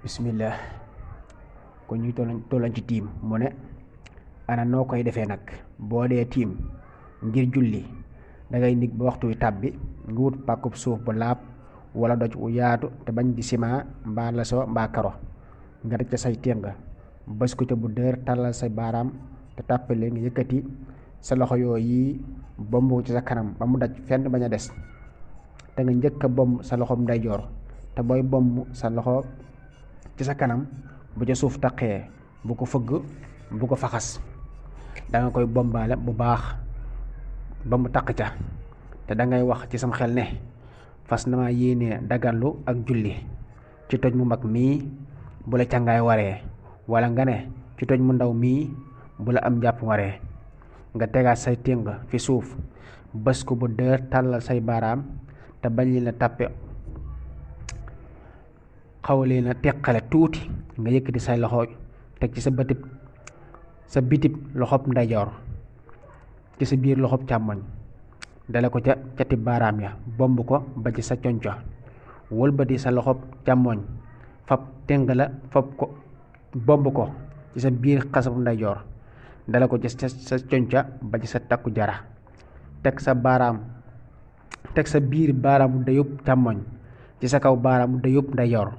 bismillah. Kon ñu tollan ci tiim mu ne ana noo koy defee nag boo dee tiim ngir julli dangay nig ba waxtu wi tàbbi nga wut pàkkub suuf bu laab wala doj wu yaatu te bañ di ciment mbaa laso mbaa karo nga def ca say ténga bës ko ca bu dër tàllal say baaraam te tàppale nga yëkkati sa loxo yooyu bomb ci sa kanam ba mu daj fenn bañ a des te nga njëkk a bomb sa loxoom ndeyjoor te booy bomb sa loxo ci sa kanam bu ca suuf taqee bu ko fëgg bu ko faxas danga koy bombaale bu baax ba mu taq ca te dangay wax ci sam xel ne fas na ma yéenee daganlu ak julli ci toj mu mag mii bu la càngaay waree wala nga ne ci toj mu ndaw mii bu la am jàpp waree nga tegaat say téng fi suuf bës ko bu dër tàllal say baaraam te bañ leen a tàppe xawlee na teqale tuuti nga yëkkati say loxo teg ci sa bitib loxob ndeyjoor ci sa biir loxob càmmoñ dale ko ca cati baaraam ya bomb ko ba ci sa conco wëlbati sa loxob càmmoñ fab téng la fab ko bomb ko ci sa biir xasab ndeyjoor dale ko ci sa conca ba ci sa takku jara teg sa biir baaraamu dayub càmmoñ ci sa kaw baaraamu dayub ndeyjoor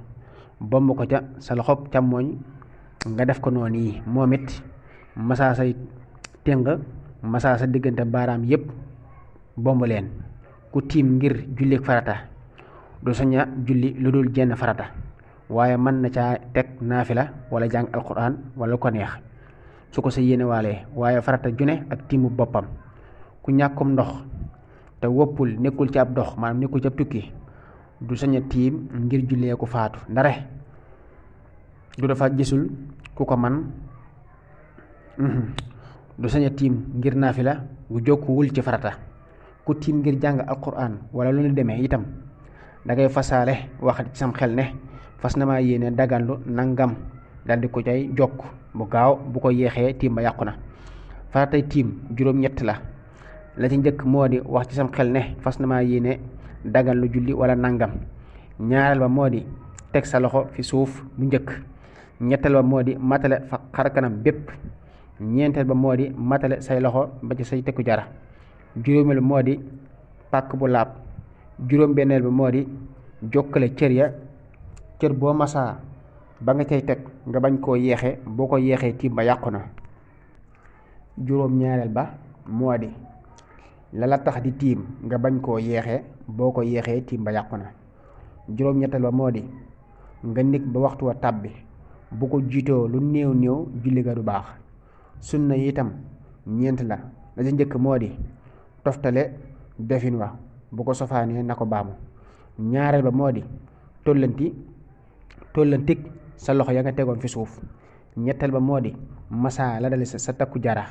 bomb ko ca sa loxob càmmoñ nga def ko noonu yi moom it masaa say téng masaa sa diggante baaraam yépp bomb leen. ku tiim ngir julli farata du saña julli lu dul jenn farata waaye mën na caa teg naafila wala jàng alquran wala lu ko neex su ko sa yéene waalee waaye farata june ak tiimu boppam. ku ñàkkum ndox te woppul nekkul ci ab dox maanaam nekkul ci ab tukki du saña tiim ngir jullee ku faatu ndare du dafa gisul ku ko man du saña tiim ngir naafila gu jokkuwul ci farata. ku tiim ngir jàng alquran wala lu ñu demee itam dangay fasaale wax ci sam xel ne fas na maa yéene daganlu nangam daldi ko cay jokk bu gaaw bu ko yeexee tiim ba yàqu na. faratay tiim juróom-ñett la ci njëkk moo di wax ci sam xel ne fas na maa yéene daganlu julli wala nangam. ñaareel ba moo di teg sa loxo fi suuf bu njëkk. ñetteel ba moo di matale fa xar kanam bépp. ñeenteel ba moo di matale say loxo ba ci say tekku jara. juróomeel ba moo di pàkk bu laab. juróom-benneel ba moo di jokkale cër ya cër boo masaa ba nga cay teg nga bañ koo yeexe boo ko yeexee tiim ba yàqu na. juróom-ñaareel ba moo di la tax di tiim nga bañ koo yeexe boo ko yeexee tiim ba yàqu na. juróom-ñetteel ba moo di nga nekk ba waxtu wa tàbbi bu ko jiitoo lu néew néew julli ga du baax. sunna yi itam ñeent la ca njëkk moo di toftale defin wa bu ko sofaanee na ko baamu. ñaareel ba moo di tollantik sa loxo ya nga tegoon fi suuf. ñetteel ba moo di masaa la dali sa takku jara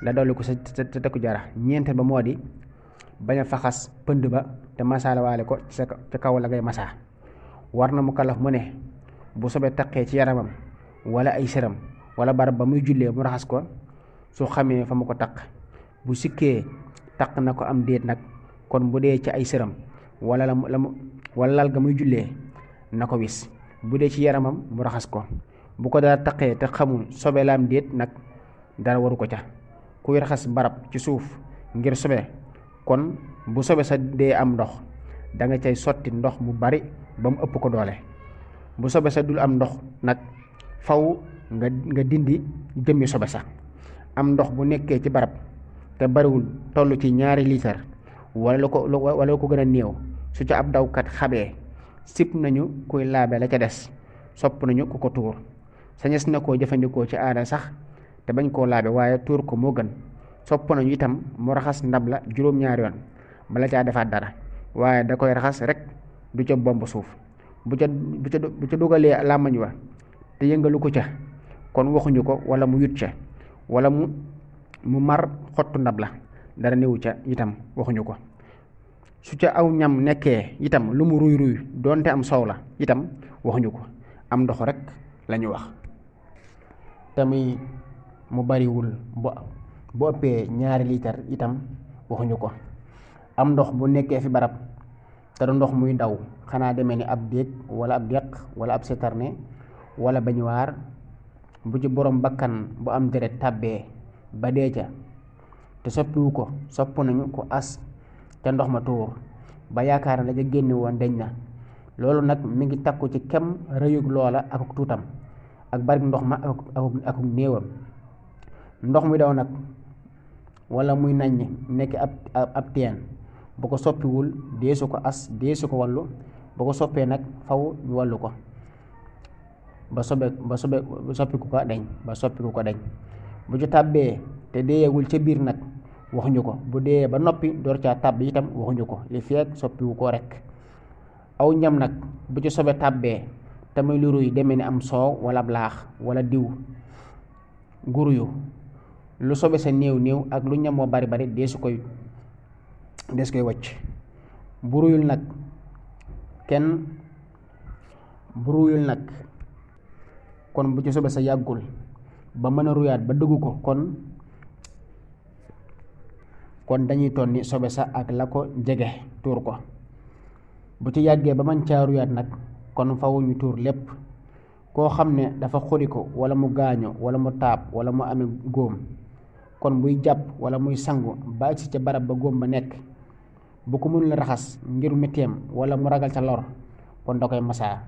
la dolli ko sa takku jara. ñeenteel ba moo di bañ a faxas pënd ba te masaa la waale ko ca kaw la ngay masaa. war na mu kalaf mu ne bu sobee taqee ci yaramam wala ay sëram wala barab ba muy jullee mu raxas ko su xamee fa mu ko taq. bu sikkee taq na ko am déet nag kon bu dee ci ay sëram wala lal ga muy jullee na ko wis. bu dee ci yaramam mu raxas ko. bu ko dara taqee te xamul sobe la am déet nag dara waru ko ca. kuy raxas barab ci suuf ngir sobe kon bu sobe sa dee am ndox danga cay sotti ndox mu bari ba mu ëpp ko doole. bu sobe sa dul am ndox nag faw nga dindi jëmmi sobe sa. am ndox bu nekkee ci barab te bariwul toll ci 2 litre wala lu ko gën a néew su ca ab dawkat xabee sip nañu kuy laabe la ca des sopp nañu ku ko tuur. sañes na koo jëfandikoo ci aada sax te bañ koo laabe waaye tuur ko moo gën. sopp nañu itam mu raxas ndab la juróom-ñaari yoon bala caa defaat dara waaye da koy raxas rek du ca bomb suuf. bu ca dugalee làmmañ wa te yëngalu ko ca kon waxuñu ko wala mu yut ca wala mu mar xottu ndab la dara newu ca itam waxuñu ko. su ca aw ñam nekkee itam lu mu ruy ruy doonte am soow la itam waxuñu ko. am ndox rek lañu wax. tamuy mu bariwul bu ëppee 2 litre itam waxuñu ko. am ndox bu nekkee fi barab te du ndox muy daw xanaa demee ni ab déeg wala ab deq wala ab citerne wala bañuwaar, bu ci borom bakkan bu am deret tàbbee ba dee ca te soppiwu ko, sopp nañu ko as ca ndox ma tuur ba yaakaar na la ca génne woon deñ na. loolu nag mi ngi takku ci kem rëyug loola akuk tuutam ak bari ndox ma akuk néewam. ndox mi daw nag wala muy naññ nekk ab teen bu ko soppiwul deesu ko as deesu ko wallu, bu ko soppee nag faw ñu wallu ko ba soppiku ko deñ. bu ci tàbbee te deeyagul ca biir nag waxuñu ko, bu dee ba noppi door caa tàbb itam waxuñu ko, li feek soppiwu ko rek. aw ñam nag bu ci sobe tàbbee te muy lu ruy demee ni am soow wala ab laax wala diw guruyu, lu sobe sa néew néew ak lu ñam moo bari bari dees koy wacc. buruyul nag kon bu ci sobe sa yàggul ba mën a ruyaat ba dugg ko kon dañuy tonni sobe sa ak la ko jege tuur ko. bu ci yàggee ba mën caa ruyaat nag kon fawu ñu tuur lépp. koo xam ne dafa xuri ko wala mu gaaño wala mu taab wala mu amee góom, kon buy jàpp wala muy sangu ba agsi ca barab ba góom ba nekk, bu ko mënul raxas ngir metteem wala mu ragal ca lor, kon da koy masaa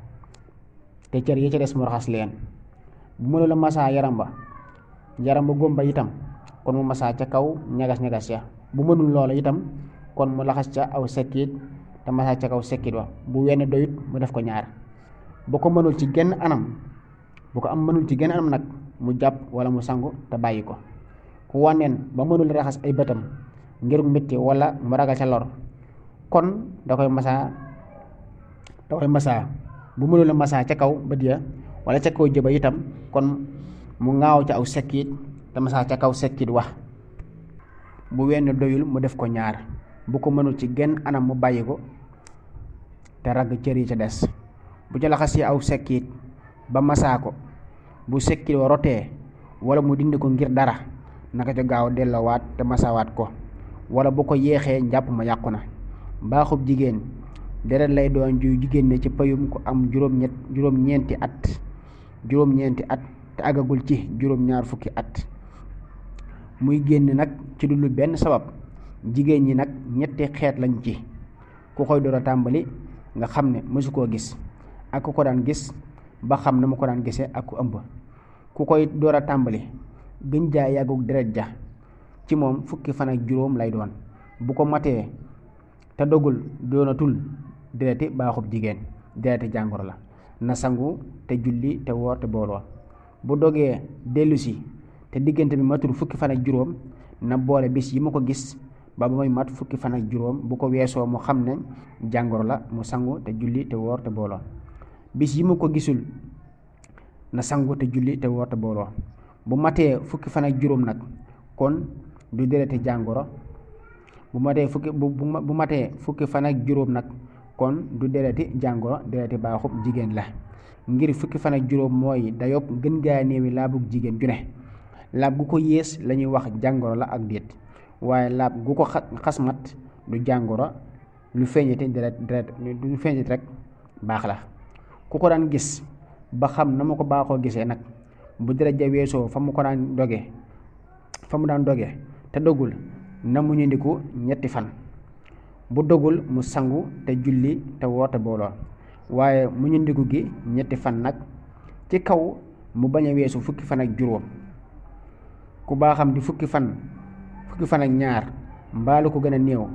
te cër yi ca des mu raxas leen. bu mënul a masaa yaram ba góom ba itam kon mu masaa ca kaw ñagas-ñagas ya. bu mënul loola itam kon mu laxas ca aw sekkiit te masaa ca kaw sekkiit wa. bu wenn doyut mu def ko ñaar. bu ko mënul ci genn anam nag mu jàpp wala mu sangu te bàyyi ko. ku wànneen ba mënul raxas ay bëtam ngir metti wala mu ragal ca lor, kon da koy masaa bu mënul a masaa ca kaw bët ya wala ca kaw jëba itam kon mu ŋaaw ca aw sekkiit te masaa ca kaw sekkiit wax. bu wenn doyul mu def ko ñaar. bu ko mënul ci genn anam mu bàyyi ko te ragg cër yi ca des. bu ci laxasee aw sekkiit ba masaa ko, bu sekkiit wa rotee wala mu dindi ko ngir dara, naka ca gaaw delloowaat te masaawaat ko, wala bu ko yeexee njàpp ma yàqu na. baaxub jigéen deret lay doon juy jigéen ne ci payum ko am juróom-ñeenti at te àggagul ci juróom-ñaar fukki at, muy génn nag ci dul benn sabab. jigéen ñi nag ñetti xeet lañ ci: ku koy door a tàmbali nga xam ne mësu koo gis, ak ku ko daan gis ba xam na mu ko daan gisee, ak ku ëmb. ku koy door a tàmbali gën jaa yàggug deret ja ci moom fukki fan ak juróom lay doon. bu ko matee te dogul doonatul dereti baaxub jigéen, dereti jàngoro la. na sangu te julli te woor te booloo. bu dogee dellusi te diggante bi matul fukki fan ak juróom, na boole bis yi mu ko gis ba muy mat fukki fan ak juróom. bu ko weesoo mu xam ne jàngoro la, mu sangu te julli te woor te booloo. bis yi mu ko gisul na sangu te julli te woor te booloo. bu matee fukki fan ak juróom nag kon du dereti jàngoro. bu matee fukki fan ak juróom nag kon du dereti jàngoro, dereti baaxub jigéen la. ngir fukki fan ak juróom mooy dayob gën gaa néewi laabug jigéen ju ne. laab gu ko yées lañuy wax jàngoro la ak déet, waaye laab gu ko xas mat du jàngoro. lu feeñati lu feeñati rek baax la. ku ko daan gis ba xam na ma ko baaxoo gisee nag, bu deret ja weesoo fa mu daan doge te dogul, na mu ñëndiku ñetti fan. bu dogul mu sangu te julli te woor te booloo. waaye mu ñëndiku gi ñetti fan nag ci kaw mu bañ a weesu fukki fan ak juróom. ku baaxam di fukki fan ak ñaar mbaalu ko gën a néew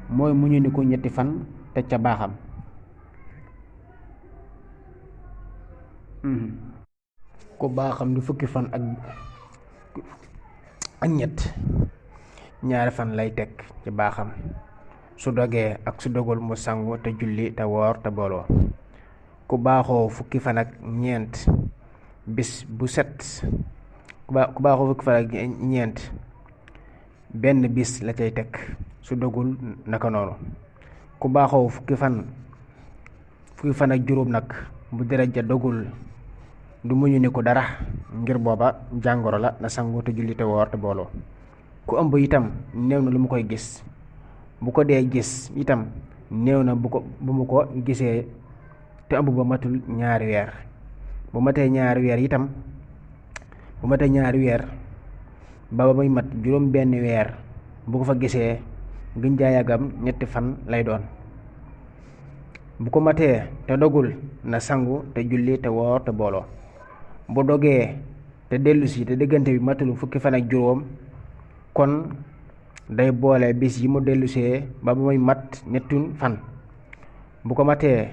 mooy mu ñëndiku ñetti fan te ca baaxam. ku baaxam di fukki fan ak ñett, ñaari fan lay teg ci baaxam. su dogee ak su dogul mu sangu te julli te woor te booloo. ku baaxoo fukki fan ak ñeent bis bu set ku baaxoo fukki fan ak ñeent benn bis la cay teg, su dogul naka noonu. ku baaxoo fukki fan ak juróom nag bu deret ja dogul du muñu ni ko dara, ngir booba jàngoro la, na sangu te julli te woor te booloo. ku ëmb itam néew na lu mu koy gis. bu ko dee gis itam néew na bu mu ko gisee te ëmb ba matul ñaari weer. bu matee ñaari weer itam bu matee ñaari weer ba muy mat juróom benn weer bu ko fa gisee gën jaa yàggam ñetti fan lay doon. bu ko matee te dogul na sangu te julli te woor te booloo. bu dogee te dellusi te diggante bi matul fukki fan ak juróom kon day boole bis yi mu dellusee ba muy mat ñetti fan. bu ko matee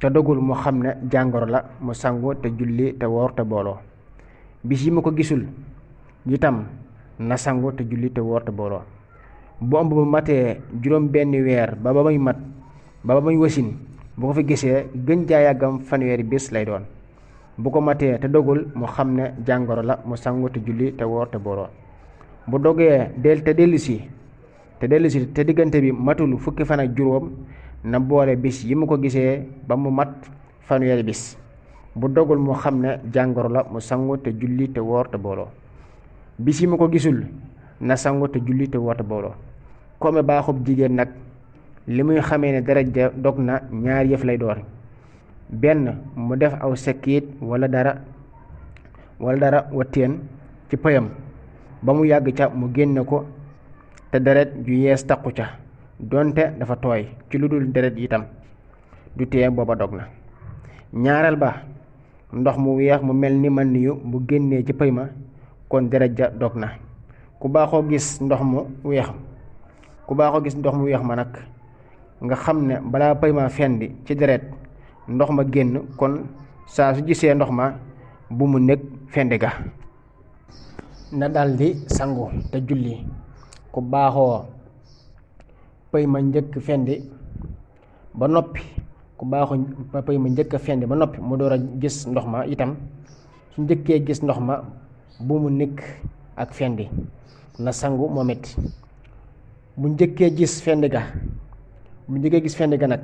te dogul mu xam ne jàngoro la mu sangu te julli te woor te booloo. bis yi mu ko gisul itam na sangu te julli te woor te booloo. bu ëmb bu matee juróom benn weer ba muy mat ba muy wasin bu ko fi gisee gën jaa yàggam fanweeri bis lay doon. bu ko matee te dogul mu xam ne jàngoro la mu sangu te julli te woor te booloo. bu dogee te dellusi te diggante bi matul fukki fan ak juróom na boole bis yi mu ko gisee ba mu mat fanweeri bis. bu dogul mu xam ne jàngoro la mu sangu te julli te woor te booloo. bis yi mu ko gisul na sangu te julli te woor te booloo. ku amee baaxub jigéen nag li muy xamee ne deret ja dog na ñaar yëf lay doon. benn mu def aw sekkiit wala dara watteen ci pëyam ba mu yàgg ca mu génne ko te deret ju yees taqu ca donte dafa tooy ci lu dul deret itam du tee booba dog na. ñaareel ba ndox mu weex mu mel ni man yu bu génnee ci pëy ma kon deret ja dog na. ku baaxoo gis ndox mu weex ma nag nga xam ne balaa pëy ma fendi ci deret ndox ma génn kon saa su gisee ndox ma bu mu nekk fendi ga na daldi sangu te julli. ku baaxoo pëy ma njëkk fendi ba noppi mu door a gis ndox ma itam su njëkkee gis ndox ma bu mu nekk ak fendi na sangu moom it. bu njëkkee gis fendi ga nag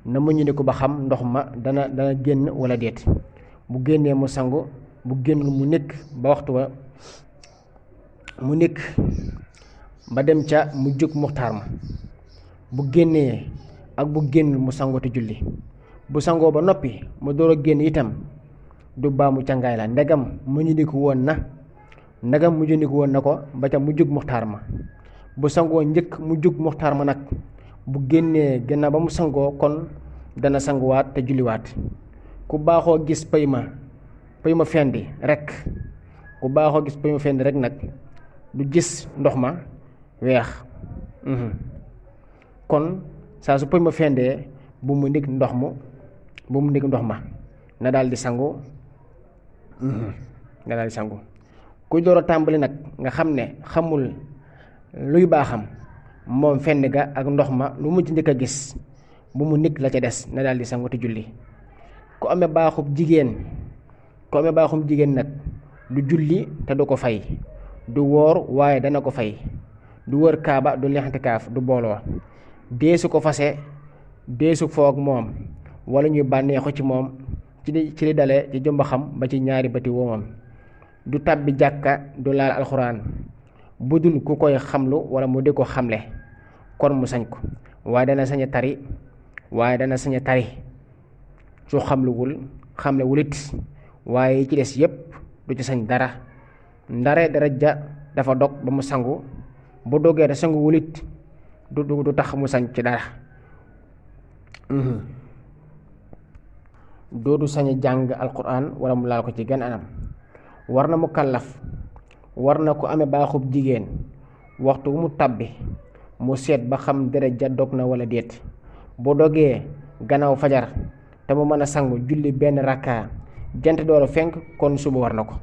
na mu ñu ne ko ba xam ndox ma dana génn wala déet. bu génnee mu sangu bu génnul mu nekk ba waxtu wa mu nekk ba dem ca mu jóg muxtaar ma. bu génnee ak bu génnul mu sangu te julli. bu sangoo ba noppi mu door a génn itam du baamu cangaay la ndegam mu ñu ko woon na ko ba ca mu jóg muxtaar ma. bu sangoo njëkk mu jóg muxtaar ma nag bu génnee gannaaw ba mu sangoo kon dana sanguwaat te julliwaat. ku baaxoo gis pëy ma fendi rek nag du gis ndox ma weex kon saa su pëy ma fendee bu mu ndig ndox ma na daal di sangu ku door a tàmbali nag nga xam ne xamul luy baaxam moom fendi ga ak ndox ma lu mu ci njëkk a gis bu mu ndig la ca des na daal di sangu te julli. ku amee baaxum jigéen nag du julli te du ko fay, du woor waaye dana ko fay, du wër kaaba du lixtikaaf du booloo, deesu ko fase deesu foog moom wala ñuy bànneexu ci moom ci li dale ci jëmba xam ba ci ñaari bëti woomam, du tàbbi jàkka du laal alxuraan budul ku koy xamlu wala mu di ko xamle kon mu sañ ko, waaye dana sañ a tari su xamlewul it waaye ci des yépp du ci sañ dara ndare daraja dafa dog ba mu sangu bu dogee te sanguwul it du tax mu sañ ci dara. doodu sañ a jàng alquran wala mu laal ko ci genn anam. war na mu kàllaf war na ko amee baaxub jigéen waxtu wu mu tàbbi mu seet ba xam daraja dog na wala déet, bu dogee gannaaw fajar te mu mën a sangu julli benn rakka jant door a fenk kon suba war na ko.